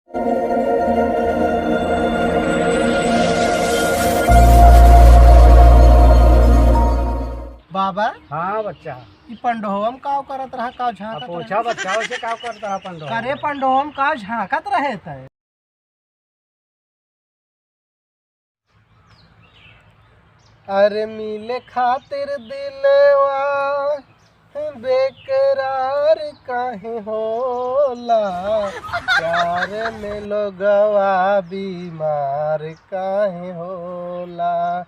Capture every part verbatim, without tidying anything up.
बाबा। हाँ बच्चा। ई पंडोहवा में काव करत रहा, काव झांकत अब पूछा रहे? बच्चा, वैसे काव करत रहा पंडोहवा करे में? पंडोहवा में काव झांकत रहे तै? अरे मिले खातिर दिलवा बेकरार काहे होला, प्यार में लोगवा बीमार काहे होला,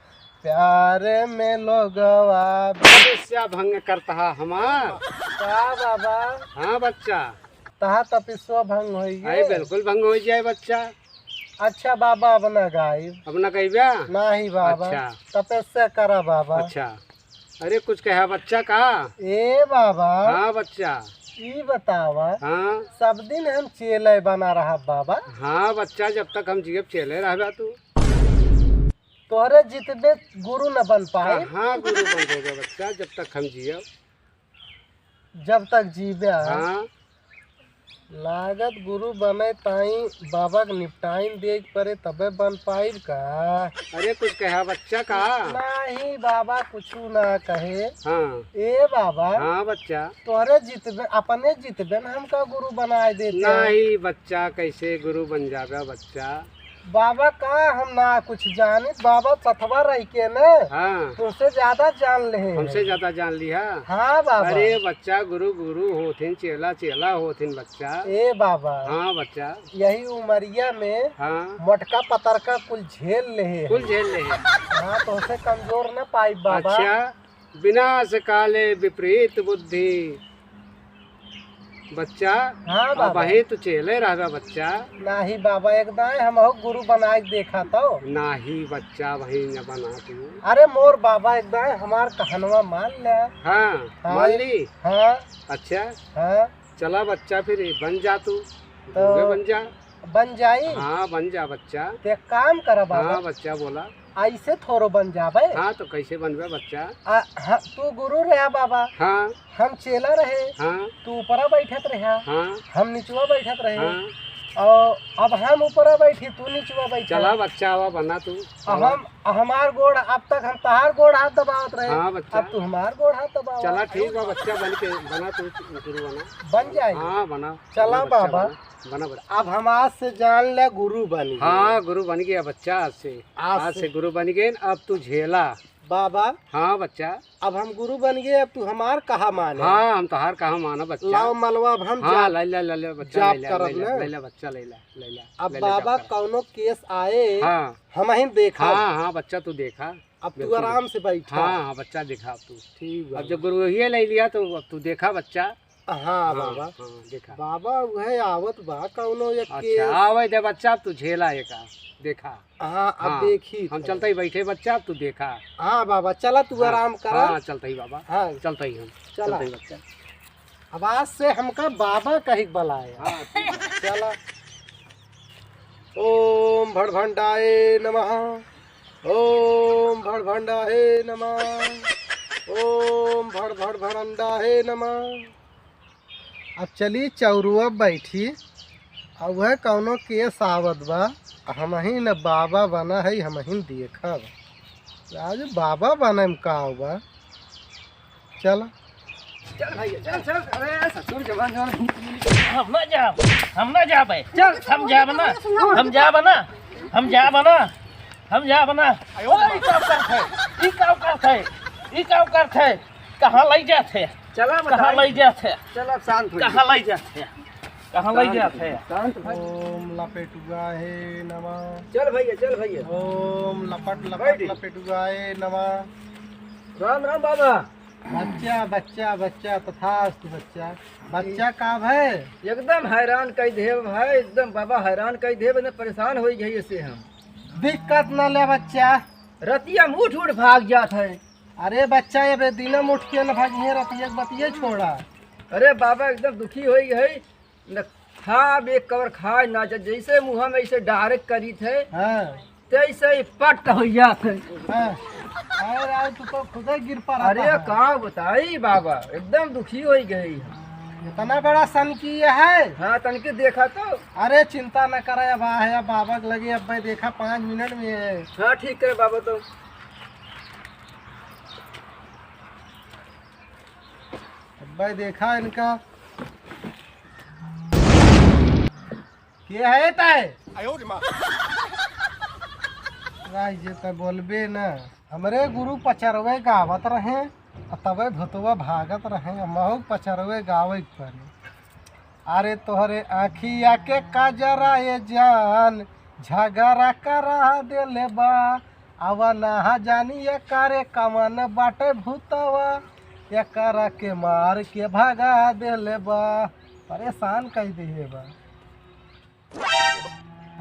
प्यार में लोगवा। तपस्या भंग करता हमार। का बाबा? हाँ बच्चा। तहा तपस्या भंग होई अरे गे? बिल्कुल भंग हो जाए बच्चा। अच्छा बाबा, अब ना गाइब। अब ना गइबा? नाही बाबा। अच्छा। तपस्या करा बाबा। अच्छा। अरे कुछ कहा बच्चा का? ए बाबा। हाँ बच्चा। ई बतावा। हाँ। सब दिन हम चेले बना रहा बाबा। हाँ बच्चा, जब तक हम जियब चेले रहबा तू। तोहरे जितबे गुरु न बन पाए। हाँ गुरु बन जाएगा बच्चा, जब तक हम जियब। जब तक जीबे। हाँ। लागत गुरु बने ताई बाबा के निपटाइन देख परे तबे बन पाइब का? अरे कुछ कहा बच्चा का? नाही बाबा, कुछ ना कहे। हाँ। ए बाबा। हाँ बच्चा। तोहरे जितबे, अपने जितबे न हमका गुरु बनाए देते। नाही बच्चा, कैसे गुरु बन जाबे बच्चा? बाबा का हम ना कुछ जानित, बाबा सथवा रह के न हाँ। तुमसे ज्यादा जान ले। हमसे ज्यादा जान लिहा? हाँ बाबा। अरे बच्चा, गुरु गुरु होथिन, चेला चेला होथिन बच्चा। ए बाबा। हाँ बच्चा। यही उमरिया में हाँ। मोटका पतरका कुल झेल ले। कुल झेल ले। हाँ, तुमसे कमजोर न पाई बाबा। अच्छा। विनाश काले विपरीत बुद्धि। बच्चा, हाँ बाबा। अबहीं तू चेले रहबा बच्चा। नाही बाबा, एक दाएं हमहू गुरु बनाए के देखा तो। नाही बच्चा, वही न बना तू। अरे मोर बाबा, एक दाएं हमार कहनवा मान ले। हाँ, हाँ। मान ली? हाँ। अच्छा। हाँ। चला बच्चा, फिर बन जा तू। तो गुरुवे बन जा। बन जाई? हाँ, बन जा बच्चा। तो एक काम करा बाबा। हाँ बच्चा, बोला। ऐसे थोड़ो बन जाबे। हाँ, तो कैसे बनबे बच्चा? आ, हाँ, तू गुरु रहा बाबा। हाँ। हम चेला रहे। हाँ। तू ऊपरा बैठत रहा। हाँ। हम निचवा बैठत रहे। हाँ। और अब हम ऊपरा बैठी, तू निचवा बैठा। चला बच्चा, आवा बना तू। अब हम, हमार गोड़, अब तक हम तहार गोड़ हाथ दबावत रहे। हाँ बच्चा। अब तू हमार गोड़ हाथ दबावा। चला ठीक बा बच्चा, बन के बना तू, गुरु बना। बन जाए। हाँ, बना। चला बना बच्चा, बाबा। बना। बना बच्चा। अब हम आज से जान ले गुरु बन गए। हाँ, गुरु बन गया बच्चा आज से। आज आज से। से गुरु बन गए, अब तू झेला। बाबा। हाँ बच्चा। अब हम गुरु बन गए, अब तू हमार कहा माने। हाँ, हम तोहार कहा माना बच्चा। लाओ मलवा, अब हम हाँ, जाप, ले ले, ले ले बच्चा, जाप ले ले, करब ले ले, ना। ले ले बच्चा, ले ले, ले ले, अब ले ले, बाबा जाप कर। कौनो केस आए, हाँ। हम ही देखा। हाँ, हाँ बच्चा, तू देखा। अब तू बिल्कुल। आराम से बैठा। हाँ, हाँ बच्चा, देखा अब तू। ठीक बा। अब जब गुरु यही ले लिया तो अब तू देखा बच्चा। हाँ हाँ, बाबा। हाँ, देखा। बाबा, उहे आवत बा कौनो एक अच्छा, केस। आवे दे बच्चा, अब तू झेला एका, देखा। हाँ, अब हाँ, देखी हम तो। चलते ही बैठे बच्चा, अब तू देखा। हाँ बाबा, चला तू हाँ, आराम करा। हाँ, चलते ही बाबा। हाँ। चलते ही हम। चला। चलते ही बच्चा। अब आज से हमका बाबा कही के बुलाए। हाँ, ठीक है। चला। ओम भड़भंडाए नमः। ओम भड़भंडाए नमः। ओम भड़भड़भड़ंडाए नमः। अब चली चौरुआ बैठी, अब वह कौनो केस आवत बा, हमही न बाबा बना है, हमही न देखब। आज बाबा बने में का बा? चल। चल भैया, चल, चल। अरे ससुर जवान, जवान। हम ना जाब, हम ना जाबे। चल। हम जाब ना, हम जाब ना, हम जाब ना, हम जाब ना। ओए, ई का करत है? ई का करत है? ई का करत है? कहाँ लई जात है? चला कहाँ बताई। लई जात है? चल, अब शांत हो कहाँ जा। लई जात है? कहाँ लई शांत जात हो है? जा, शांत हो जा। ओम लपेटुआ हे नमः। चल भैया, चल भैया। ओम लपट लपट बैठ। लपेटुआ हे नमः। राम राम बाबा। बच्चा, बच्चा, बच्चा, तथास्तु बच्चा। बच्चा का भय? एकदम हैरान कई देव भाई, एकदम बाबा हैरान कई देव, एकदम परेशान हो गए से हम। दिक्कत न ले बच्चा। रतिया में उठ उठ भाग जात है। अरे बच्चा, ये बे दिना में उठ के न भागिए, रतिया के बतिये छोड़ा। अरे बाबा, एकदम दुखी होई है, न खाब एक कवर खाए ना, ज-, जैसे मुँह में ऐसे डायरेक्ट करी थे, हाँ। तैसे ही पट हो जात है। हाँ। अरे राव, तू तो खुदे गिर पड़ा अरे था। का बताई बाबा, एकदम दुखी होई गई। इतना बड़ा सनकी है। हाँ, तनकी देखा तो। अरे चिंता न करे, अब आ है, अब बाबा के लगे, अब भाई देखा पाँच मिनट में है। हाँ, ठीक है बाबा तो। अब भाई देखा इनका। के है तय? आयो रे माँ। राज जे तय बोलबे ना। हमरे गुरु पचरवे गावत रहे, आ तबे भूतवा भागत रहे, हमहू पचरवे गावे के परे। अरे तोहरे आँखिया के काजरा ए जान, झगड़ा करा देले बा। आवा ना जानी एकरे कवन बाटे भूतवा, एकरा के मार के भगा देले बा। परेशान कई देहे बा।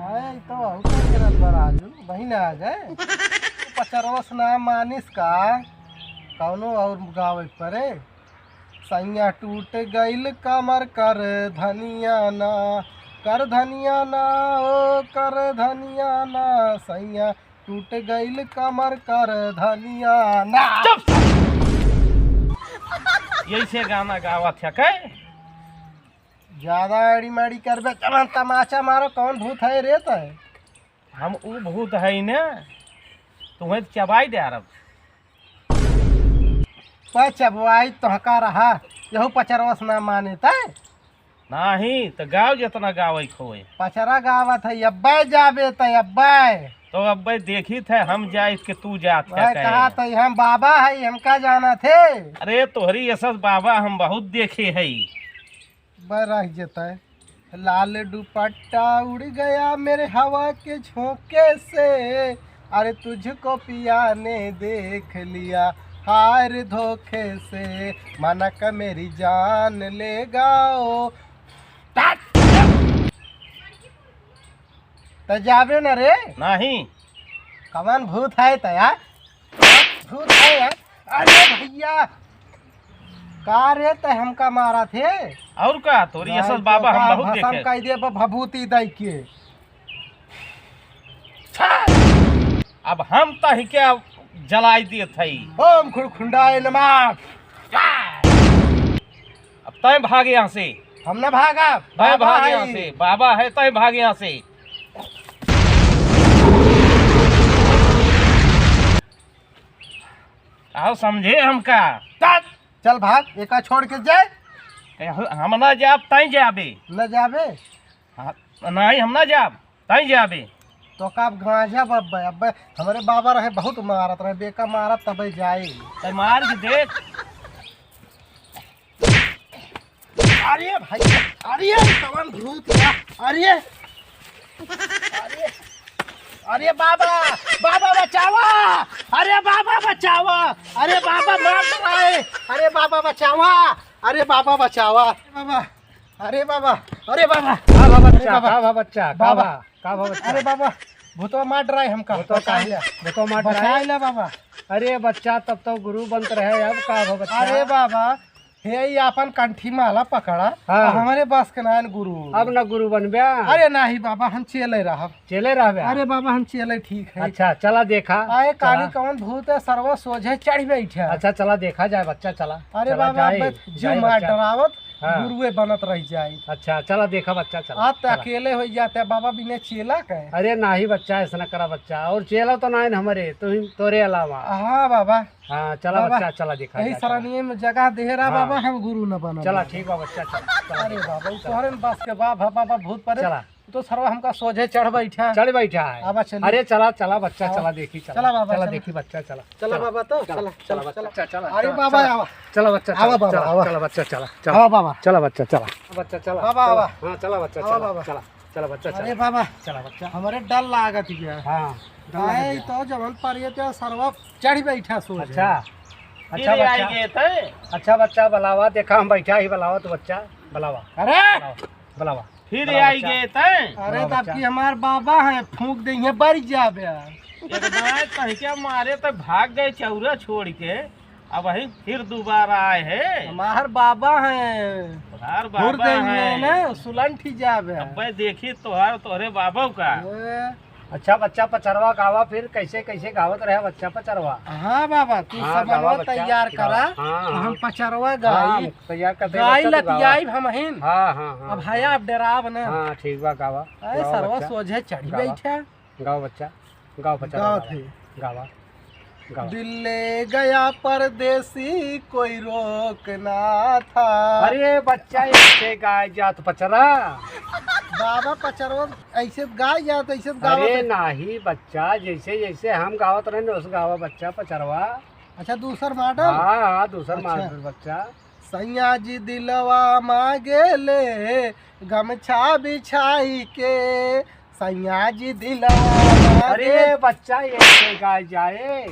अरे, ई तो अहू का करत बा राजू, बहिन आ गए। पचरवस ना मानिस का, कौनो और गावे के परे। सैया टूट गइल कमर कर धनिया ना, कर धनिया ना, ओ कर धनिया ना, सैया टूट गइल कमर कर धनिया ना। चुप! यही से गाना गावत है के? ज्यादा आड़ी माड़ी करबे, चलन तमाचा मारो, कौन भूत है रे तय? हम ऊ भूत है न, तुम्हें चबाई दे अरब। पै चबवाई तोहका रहा, यहू पचरवस ना माने तय। नाही, त गाव जितना गावे खोए। पचरा गावत है, अब्बे जाबे तय अब्बे। तो अब्बे देखी थे, हम जाइत के तू जात का भाई कहे। कहा तय हम बाबा है, हमका जाना थे। अरे तोहरी ऐसा बाबा हम बहुत देखे है। बरह जतै। लाल दुपट्टा उड़ गया मेरे हवा के झोंके से, अरे तुझको पिया ने देख लिया हार धोखे से, मनक मेरी जान लेगा ओ। त जाबे न रे। नहीं। कवन भूत है त यार? भूत है यार। अरे भैया, का रे तय हमका मारा थे? और का? तोरी भाई असल बाबा हम बहुत देखे। कह दे ब-, भभूति दई के। अब हम तही के जलाई दिए थई। ओम खुरखुंडाय नमः। अब तय भाग यहाँ से। हम ना भागा, तय बाबा भाग है। यहाँ से, बाबा है, तय भाग यहाँ से। आओ समझे हमका। चल, चल भाग, एका छोड़ के जाए। ए, ह-, हम ना जाब, तई जाबे। ना जाबे? हाँ, नहीं, हम ना जाब, तई जाबे। तो का अब गांजा बब्बे, अब्बे हमरे बाबा रहे, बहुत मारत रहे, बेका मारत तबे जाए। ए, मार के देख। अरे भाई, अरे कवन भूत बा? अरे, अरे, अरे बाबा, बाबा बचावा! अरे बाबा बचावा! अरे बाबा मार रहा है! अरे बाबा बचावा! अरे बाबा बचावा! बाबा, अरे बाबा, अरे बाबा! का भा बच्चा, अरे बाबा। का भा बच्चा, का बाबा। भा, का भा बच्चा? अरे बाबा, भूतवा मार रहा है हमका। भूतवा बचा का, ले। भूतवा मार रहा है? बचा ले बाबा। अरे बच्चा, तब तो गुरु बनत रहे, अब का भा बच्चा? अरे बाबा, हे, ई आपन कंठी माला पकड़ा, हाँ। आ हमरे बस के नान गुरु। अब न गुरु बनबे? अरे नाही बाबा, हम चेले रहब। चेले रहबे? अरे बाबा, हम चेले ठीक है। अच्छा, चला देखा, आए कानी चला। कौन भूत है, सरवा सोझे चढ़ बैठा। अच्छा, चला देखा जाए बच्चा, चला। अरे चला बाबा, जाए, अब जीव जाए मार बच्चा। डरावत, हाँ। गुरुए बनत रह जाए। अच्छा, चला देखा बच्चा, चला, आप तो चला। अकेले हो जाते बाबा, बिना चेला के। अरे नाही बच्चा, ऐसा न करा बच्चा, और चेला तो ना है हमरे, तोरे अलावा। हाँ बाबा। हाँ, चला बाबा, बच्चा, चला देखा यही जाए, चला। सरनिये में जगह दे रहा हाँ। बाबा, हम गुरु न बना चला, बाबा। ठीक बा बच्चा, चला, चला अरे देखा, बाबा, उ चला। तोहरे में बस के बाप है बाबा, भूत परे। चला। तो सरवा हमका सोझे चढ़ बैठा। चढ़ बैठा है। आवा चली। अरे चला, चला बच्चा, आवा। चला देखी, चला। चला बाबा, चला चला। देखी बच्चा, चला। चला चला, बाबा, तो चला, चला, चला चला, बच्चा, चला। चला, अरे चला, बाबा, चला। आवा। चला बच्चा, आवा चला, बाबा, चला, आवा। चला बच्चा, चला, चला। आवा बाबा। चला बच्चा, चला। बाबा, आवा। हाँ, चला बच्चा, आवा चला, बाबा। चला। चला बच्चा, अरे चला। बाबा। चला बच्चा। हमारे डर लागत गया। हाँ, डर लागत आए गया। तो जवन पर ये तो सरवा चढ़ बैठा सोझे। अच्छा। अच्छा फिर आई बच्चा। गए थे। अच्छा बच्चा, बुलावा, देखा हम बैठा ही, बुलावा तो बच्चा, बुलावा। अरे! बुलावा, बुलावा। फिर बुलावा आई बच्चा। गए थे। अरे बुलावा तब बच्चा। की हमार बाबा है, फूंक देंगे, बरी जाबे। एक दाएं तहके मारे तो भाग गए चौरा छोड़ के, अब वही फिर दोबारा आए हैं। हमार बाबा हैं। हमार फूंक बाबा देंगे हैं। ना, सुलंठी जाबे। अब्बे देखी तोहार, तोहरे बाबा का। ए। अच्छा बच्चा, पचरवा गावा फिर, कैसे कैसे गावत रहे बच्चा पचरवा? हाँ बाबा, तू हाँ, गावा समनवा बच्चा, तैयार गावा। करा, हाँ, तो हम हाँ। पचरवा हाँ, गाई। तैयार कर दे गाई बच्चा, तू गावा। लतियाई हमहिन। हाँ, हाँ, हाँ, अब हया, हाँ। अब डेराब न। हाँ, ठीक बा, गावा। अरे गावा सरवा बच्चा। सोझे चढ़ी गावा। बैठा। गावा बच्चा, गावा बच्चा, गावा गावा। थे। गावा, गावा। दिल ले गया परदेसी, कोई रोक ना था। अरे बच्चा, ऐसे गाय जात पचरा। बाबा, पचरवा ऐसे गाय जात, ऐसे गावत अरे है। नाही बच्चा, जैसे जैसे हम गावत रहने, उस गावा बच्चा पचरवा। अच्छा, दूसर माडल? हाँ, हाँ, दूसर अच्छा। माडल बच्चा। सैया जी दिलवा मांगे ले गमछा बिछाई के, सैया जी दिलवा मांगे। अरे बच्चा, ये कैसे गाय जाए?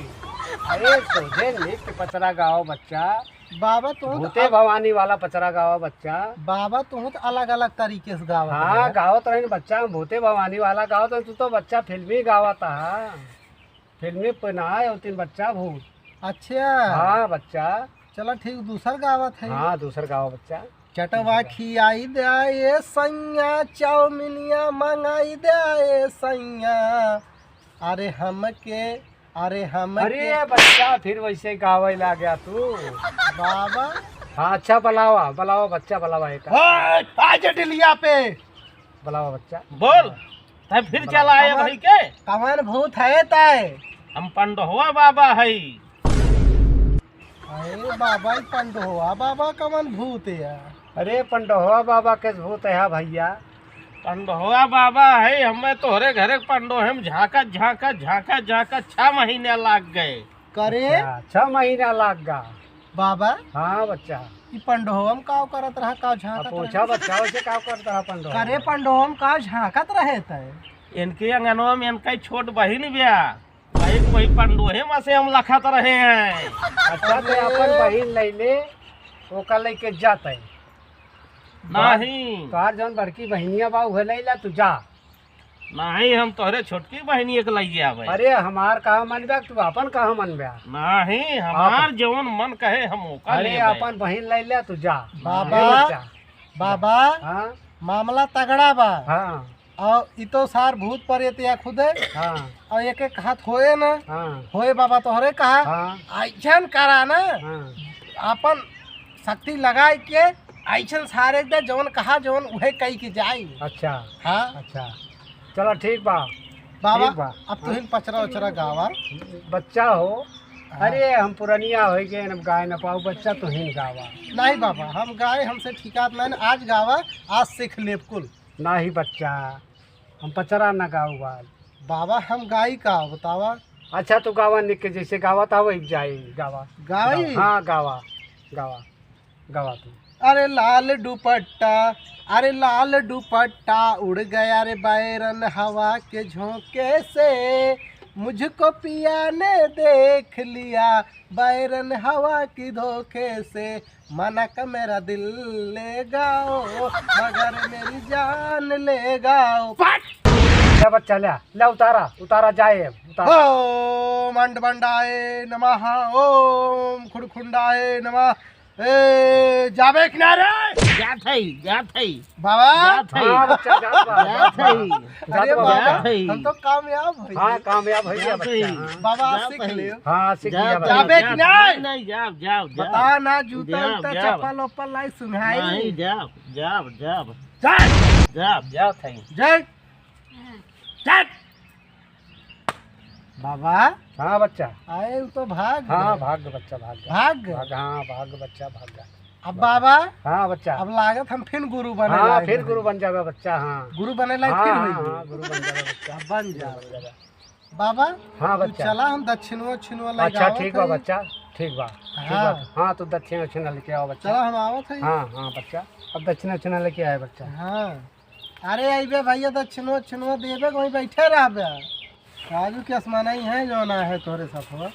अरे सोझे नीक पचरा गाओ बच्चा। बाबा, तू तो भूते अब भवानी वाला पचरा गाओ बच्चा। बाबा, तू तो अलग-अलग तरीके से गावत हाँ, रहे। गावत रहे न बच्चा, हम भूते भवानी वाला गावत रहे, तू तो बच्चा फिल्मी गावत हा। फिल्मी पे ना आए होतीन बच्चा भूत। अच्छा। हाँ बच्चा। चला ठीक, दूसर गावत है। हाँ, दूसर गावा बच्चा। चटवा खियाई दे ए सैया, चाउमिनिया मंगाई दे ए सैया। अरे हमके, अरे हमके। अरे बच्चा, फिर वैसे गावे लाग्या तू। बाबा। हाँ, अच्छा, बुलावा, बुलावा बच्चा, बुलावा एक। ओए, आ जा डिलिया पे। बुलावा बच्चा। बोल, तै फिर बुलावा। चला आए कवन, भाई के? कवन भूत है तै? हम पंडोहवा बाबा है। अरे बाबा, ई पंडोहवा बाबा कवन भूत है? अरे पंडोहवा बाबा के भूत है भैया। पंडोहवा बाबा है, हमें तोहरे घरे पंडोहे में झांकत, झांकत, झांकत, झांकत छह महीने लाग गए। करे? अच्छा, छह महीना लाग गा। बाबा? हाँ बच्चा। ई पंडोहवा में काव करत रहा, काव झांकत अब पूछा रहे? बच्चा, वैसे काव करत रहा पंडोहवा करे में? पंडोहवा में काव झांकत रहे तै? इनके अंगनवा में इनका ही छोट बहिन ब्या, वही, वही पंडोहे में से हम लखत रहे हैं। अच्छा, तो अरे। अपन बहिन ले ले, ओका लेके जात है। नहीं। तोहार जौन बड़की बहिनिया बा, उहे ले ला, तू जा। नहीं, हम तोहरे छोटकी बहिनी एक लइया आवे। अरे, हमार कहा मन बा, तू अपन कहा मन बा? नहीं, हमार आप जवन मन कहे, हम ओका अरे, लेबे। अपन बहिन ले ले, तू जा। बाबा, नहीं, जा। बाबा, हाँ? मामला तगड़ा बा। हाँ। और ई तो सार भूत प्रेत या खुदे। हाँ। और एक एक हाथ होए ना। हाँ। होए बाबा तोहरे कहा। हाँ। ऐसन करा ना। हाँ। अपन शक्ति लगाए के ऐसन सारे दे, जवन कहा, जवन उहे कही के जाई। अच्छा। हाँ। अच्छा। चलो, ठीक बा। बाबा, ठीक बा। अब हाँ। तुहिन पचरा उचरा गावा। बच्चा हो। हाँ। अरे, हम पुरनिया होइ गए, हम गाए न पाऊ, बच्चा तुहिन गावा। नहीं बाबा, हम गाए, हमसे ठिकात नहीं, आज गावा, आज सीख लेब कुल। नाही बच्चा, हम पचरा ना गाऊ आज। बाबा, हम गाई का, बतावा। अच्छा, तू गावा निक के, जैसे गावा था वही जाई, गावा। गाई? हाँ, गावा, गावा, गावा तू। अरे लाल दुपट्टा, अरे लाल दुपट्टा उड़ गया रे बैरन हवा के झोंके से, मुझको पिया ने देख लिया बैरन हवा की धोखे से, मना का मेरा दिल ले गाओ, मगर मेरी जान ले गाओ। पट! ले बच्चा, ले, ले उतारा, उतारा जाए, उतारा। ओम अंड बंडाए नमः, ओम खुड़खुंडाए नमः। ए, जाबे किनारे? जात है, जात है। बाबा। जात है। हाँ, बच्चा, जात बा, जात जात बा। है। जात अरे बा, बाबा, जात है। हम तो कामयाब भई। हाँ, कामयाब भई जात बच्चा, है। हाँ। बाबा, जात सीख है। लियो। हाँ, सीख जात लिया है, बच्चा। जाबे कि जात नहीं? नहीं, नहीं, जाओ, जाओ, जाओ। बता ना, जूता जाओ, उता, जाओ। चप्पल उप्पल लाई सुनाई। नहीं, जाओ, जाओ, जाओ। जाओ। जाओ, जाओ, थाई। जय। जय। बाबा। हाँ, बच्चा। आए, उ तो भाग हाँ, गए। भाग बच्चा, भाग गया। भाग गए। भाग, हाँ, भाग बच्चा, भाग गया। अब बाबा, हाँ, बच्चा। अब लागत हम फिर गुरु बने हाँ, लायक फिर हैं। गुरु बन जाबे बच्चा, हाँ। गुरु बने लायक हाँ, फिर हाँ, होई। हाँ, गुरु बन जाबे बच्चा। अब बन जा। गुरु बन जाबे। बाबा, हाँ, तू बच्चा। चला, हम दक्षिणवा उक्षिणवा ले अच्छा, गावत ठीक बा, हई। बच्चा, ठीक बा, ठीक हाँ। बा। हाँ, तू दक्षिणा उक्षिणा लेके आवा, बच्चा। चला, हम आवत हई। हाँ, हाँ, बच्चा, अब दक्षिणा उक्षिणा लेके आए, बच्चा। हाँ। अरे, अइबे भैया, दक्षिणवा उक्षिणवा देबे, वहीं बैठे रहबे। राजू के असमाना ही है, जो ना है तोरे साथ हो। हाँ?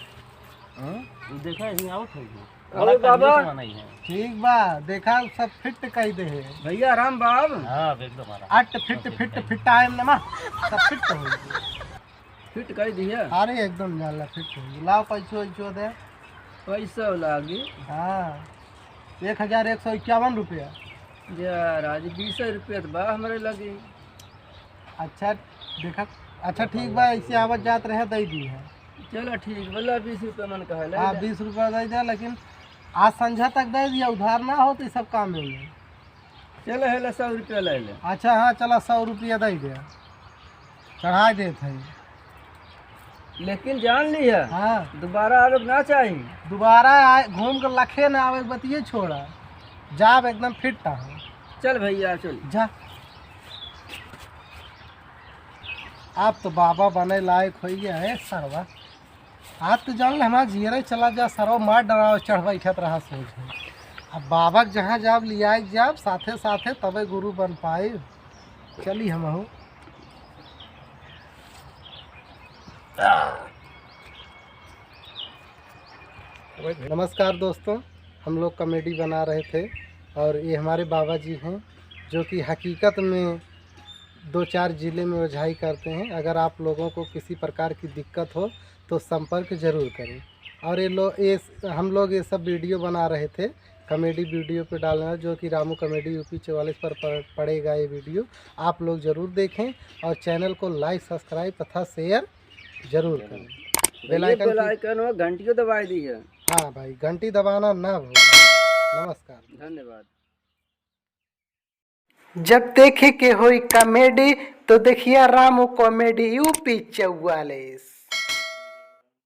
उ देखा, यहीं आवत है जी। अरे अलग बाबा। आदमी से मनाई है। ठीक बा, देखा सब फिट कई दे है। भैया राम बाब। हाँ, एकदम आराम। अट फिट, फिट, फिट टाइम नमा, सब फिट हो गई। फिट कई दिया। अरे एकदम जाला फिट हो गई। लाओ पैसो वैसो दे। पैसा लागी। हाँ, एक हजार एक सौ इक्यावन रुपया। यार, आज बीस रुपया तो बा हमरे लगे। अच्छा, देखा, अच्छा ठीक बा, ऐसे आवत जात रहे, दे दी है। चलो ठीक, बोला बीस रुपया मन कहा ले हाँ, ले। बीस रुपया दे दे, लेकिन आज संझा तक दे दिया, उधार ना हो तो ये सब काम में नहीं। चलो है ले, सौ रुपया ले ले। अच्छा हाँ, चला सौ रुपया दे दे, चढ़ा देत है। लेकिन जान ली है, हाँ। दोबारा आवे के ना चाही। दोबारा आए, घूम के लखे ना आवे के बतिये छोड़ा, जाब एकदम फिट रहो। चल भैया चल। जा। आप तो बाबा बने लायक होइ गया है सरवा। आज तो जान ले हमारा जियरे चला जा सरवा, मार डराव चढ़ बैठत रहा सोच है। अब बाबा के जहाँ जाब लियाए के जाब, साथे साथे तबे गुरु बन पाए। चली हम हो। नमस्कार दोस्तों, हम लोग कॉमेडी बना रहे थे और ये हमारे बाबा जी हैं जो कि हकीकत में दो चार ज़िले में ओझाई करते हैं। अगर आप लोगों को किसी प्रकार की दिक्कत हो तो संपर्क जरूर करें। और ये लो ये हम लोग ये सब वीडियो बना रहे थे, कॉमेडी वीडियो पे डालना, जो कि रामू कॉमेडी यूपी चौवालीस पर पड़-, पड़ेगा ये वीडियो। आप लोग जरूर देखें और चैनल को लाइक, सब्सक्राइब तथा शेयर जरूर करें। बेल भैया, आइकन बेल की आइकन हो, घंटियो दबाई दी है। हाँ भाई, घंटी दबाना ना भूलें। नमस्कार। धन्यवाद। जब देखे के होई कॉमेडी तो देखिया रामू कॉमेडी यूपी चौवालीस।